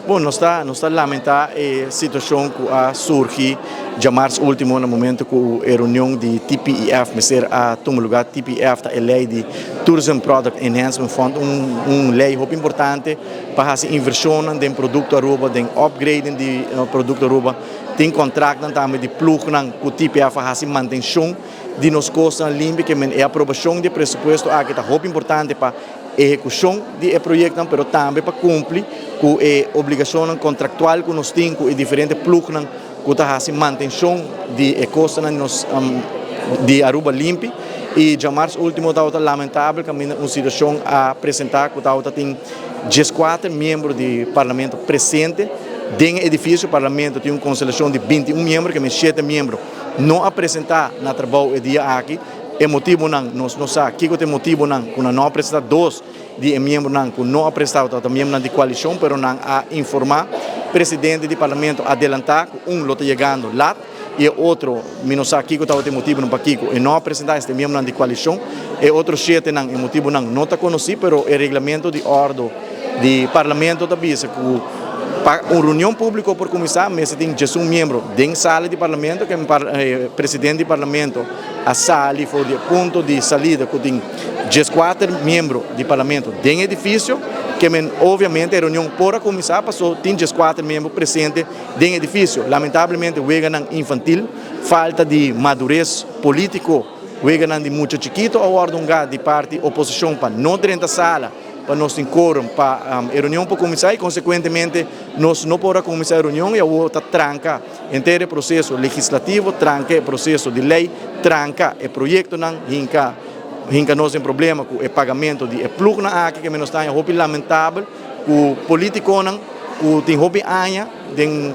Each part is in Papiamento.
Bon, nos ta nos ta lamenta e situacion cu a surgi djamars ultimo na momento cu e reunion di TPEF mester a tuma lugar. TPEF ta e ley di Tourism Product Enhancement Fund, un ley hopi importante pa haci inversionnan den producto Aruba, den upgrading di producto Aruba. Tin contractnan tambe di ploegnan cu TPEF a haci mantencion di nos cosnan limpi, ke men e aprobacion di e presupuesto aki ta hopi importante pa ehekushon di e proyektonan pero tambe pa kumpli ku e obligashonnan kontraktual ku nos tin ku e diferente plugnan ku ta hasi mantenshon di e kostanan di nos di Aruba limpi. I djamars ultimo tabata lamentabel kaminda un situashon a presentá ku tabata tin 14 miembro di parlamento presente den e edifisio. Parlamento tin un konstelashon di 21 miembro, ke men shete miembro no a presentá na trabou e dia aki. E motibonan, nos no sa kiko ta e motibonan ku nan no a prestá. Dos di e miembronan ku no a prestá tabata miembronan di koalishon, pero nan a informá presidente di parlamento adelantá ku un lo ta yegando lat i e otro mi no sa kiko tabata e motibonan pakiko e no a presentá. Esta e miembronan di koalishon. E otro shetenan e motibonan no ta konosí, pero e reglamento di òrdo di parlamento ta bisa ku pa un reunion públiko por kuminsá mester tin 11 miembro den sala di parlamento, ke presidente di parlamento a sali for di e punto di salida ku tin 14 miembro di parlamento den edifisio, ke men obviamente e reunion por a kuminsá paso tin 14 miembro presente den edifisio. Lamentablemente weganan infantil, falta di madures polítiko, weganan di mucha chikito a wòrdu hungá di parti oposishon pa no drenta sala pa nos tin quorum pa e reunion por kuminsá i konsekuentemente nos no por a kuminsá e reunion i awor ta tranka henter e proseso legislativo, tranka e proseso di lei, tranka e proyektonan, hinka hinka nos den problema ku e pagamento di e plugnan aki ke nos ta haña hopi lamentabel ku politikonan ku tin hopi aña den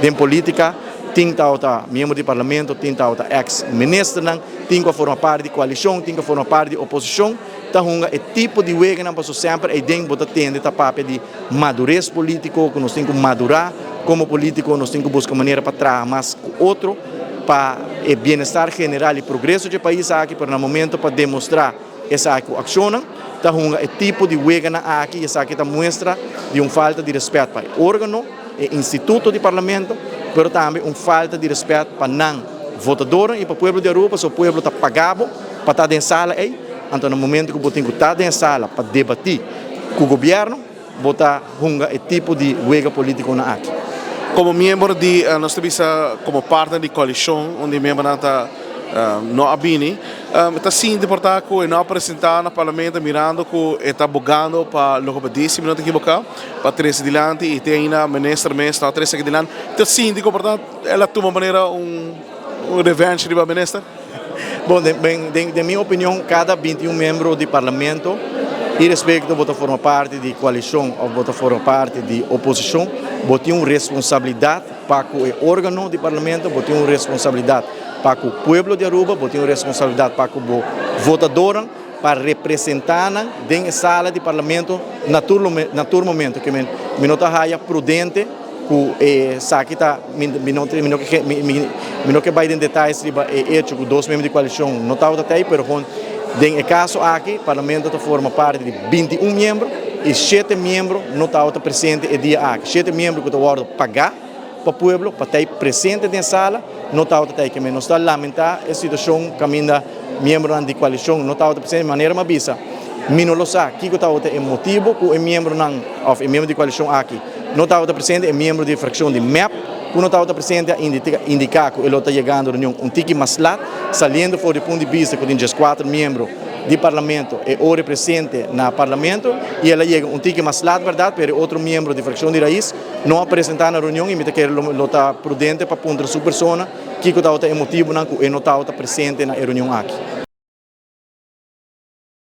den politika, tin tabata miembro di parlamento, tin tabata eks ministernan, tin ku a forma parti di koalishon, tin ku a forma parti di oposishon, ta hunga e tipo di weganan pasobra semper eiden bo ta tende ta papia di madures politico, cu nos tin cu madura como politico, nos tin cu busca manera pa traha mas cu otro pa e bienestar general y progreso dje pais aki, pero na momento pa demostra esaki cu accionnan, ta hunga e tipo di weganan aki y esaki ta muestra di un falta di respet pa e organo, e instituto di parlamento, pero tambe un falta di respet pa nan votadornan y pa pueblo di Aruba, pasobra pueblo ta paga bo pa ta den sala ey, anto na momento cu bo tin cu ta den sala pa debati cu gobierno, bo ta hunga e tipo di wega politiconan aki. Como miembro di, nos ta bisa como partner di coalicion, un di e miembronan ta no a bini, ta sinti por ta cu e no a presenta na parlamento mirando cu e ta bogando pa loke bo di, si mi no ta ekiboca, pa trece dilanti y te ainda minister mes no a trece aki dilanti. Ta sinti cu por ta el a tuma manera un revenge riba minister? Bon, den mi opinion kada 21 miembro di parlamento, irespekto bo ta forma parti di koalishon òf bo ta forma parti di oposishon, bo tin un responsabilidat pa ku e organo di parlamento, bo tin un responsabilidat pa ku pueblo di Aruba, bo tin un responsabilidat pa ku bo votadornan pa representá nan den e sala di parlamento na tur na tur momento. Ke men mi no ta haya prudente ku esaki ta mi mi no mi no ke mi no ke bai den detayes riba e echo ku dos miembro di koalishon no tabata ta ei, pero kon den e kaso aki parlamento ta forma parti di 21 miembro i shete miembro no tabata presente e dia aki. Shete miembro ku ta wòrdu pagá pa pueblo pa ta ei presente den sala no tabata ta ei. Ke men nos ta lamentá e situashon kaminda miembronan di koalishon no tabata presente. Manera mi a bisa, mi no lo sa kiko tabata e motibu ku e miembronan òf e miembro di koalishon aki no tabata presente. E miembro di frakshon di mep ku no tabata presente a indiká ku e lo ta yegando reunion un tiki mas lat, saliendo for di punto di bista ku tin 14 miembro di parlamento e ora presente na parlamento i el a yega un tiki mas lat bèrdat, pero e otro miembro di frakshon di rais no a presentá na reunion i mi ta kere lo ta prudente pa puntra su persona kiko tabata e motibunan ku e no tabata presente na e reunion aki.